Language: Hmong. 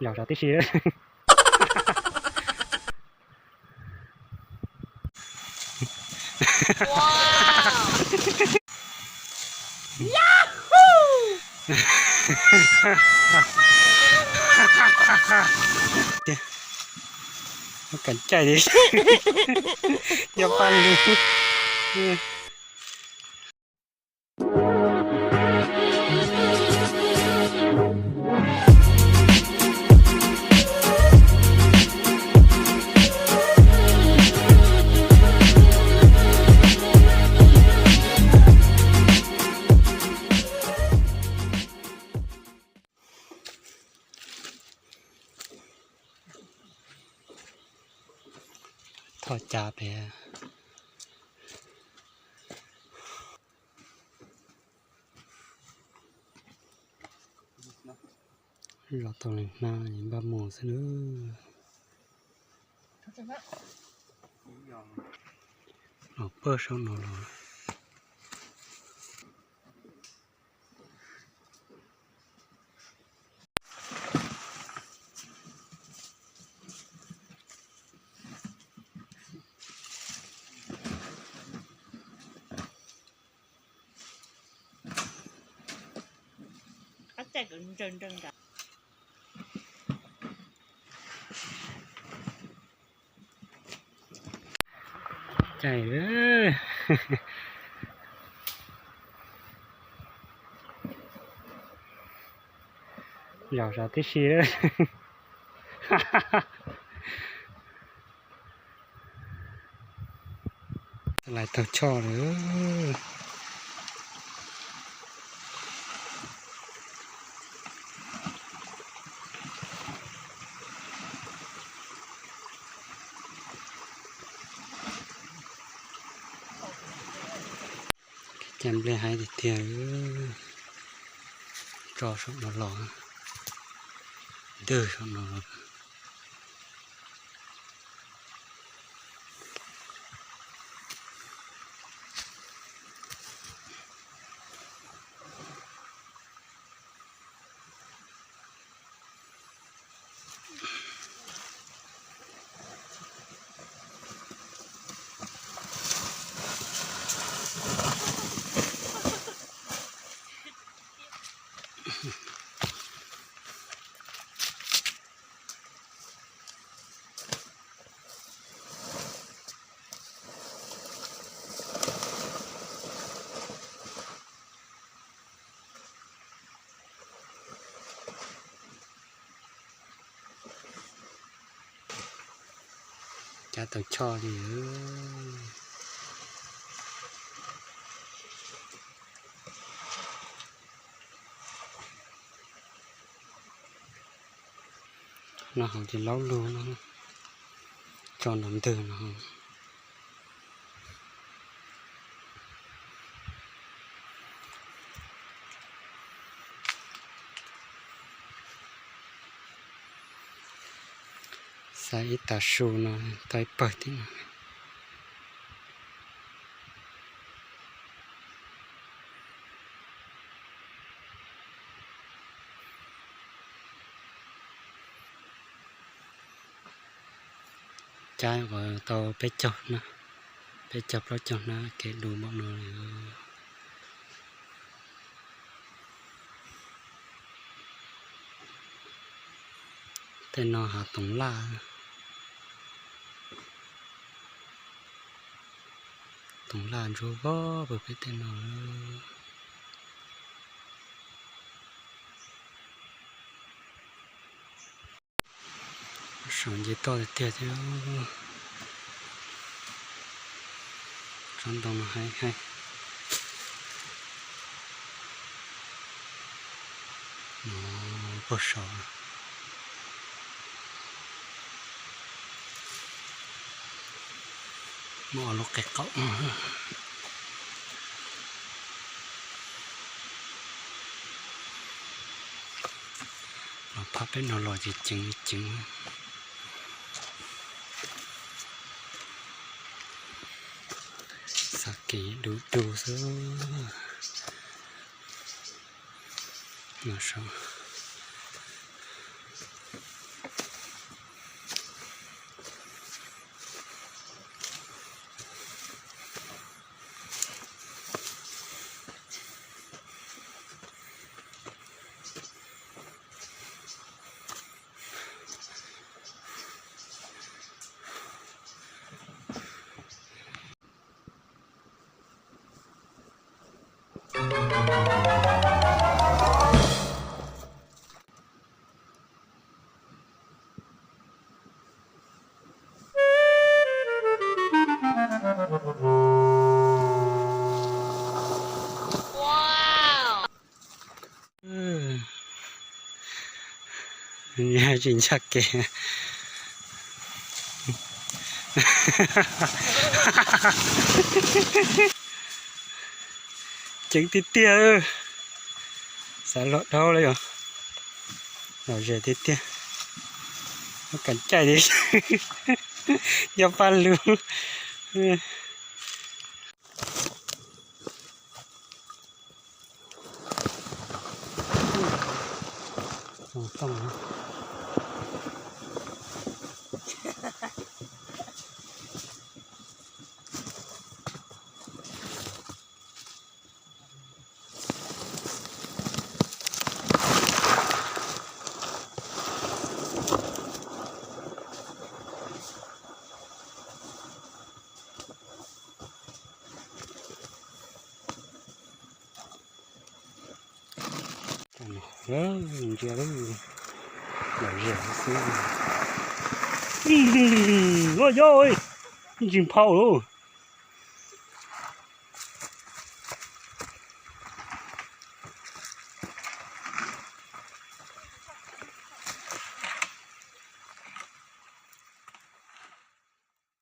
Zaum saum tib si. Muab kam caij li. Yog paj lug. Thoj cav pem. Zov tau leej hnab npaj mus xwb nawb. Los pawg saum no los. Caij, zaum saum tib si. Lais taug choj lawm. Kev cai nplej haib tiag tiag. Tso saum no los, ntwg saum no los. Cav taug choj li. No hauv ces laub lug no, tso nrog ntwg no. Xav ib tag su no tau ib pawg tim no. Cab tau peb caug hnab, peb caug plaub caug hnab kev du npaum no li. Tej no hav toov laj, toov laj ntsuab vog pem peb tej no. Saum nce toj tiag tiag thiab. Tsob ntoo no heev heev. Puag saud. Muaj ob lub qe qaum. Los phab peb no los ces ceev ceev. Xav kev du du xwb. No saud. Tsis ncaj kev. Ceev tiag tiag. Xav luag dhau li os. Lom zem tiag tiag. Kav caij li. Nyob pab lug. Ntsia lub, lom zem xwb. Ua yog, ntsis nphau lauj.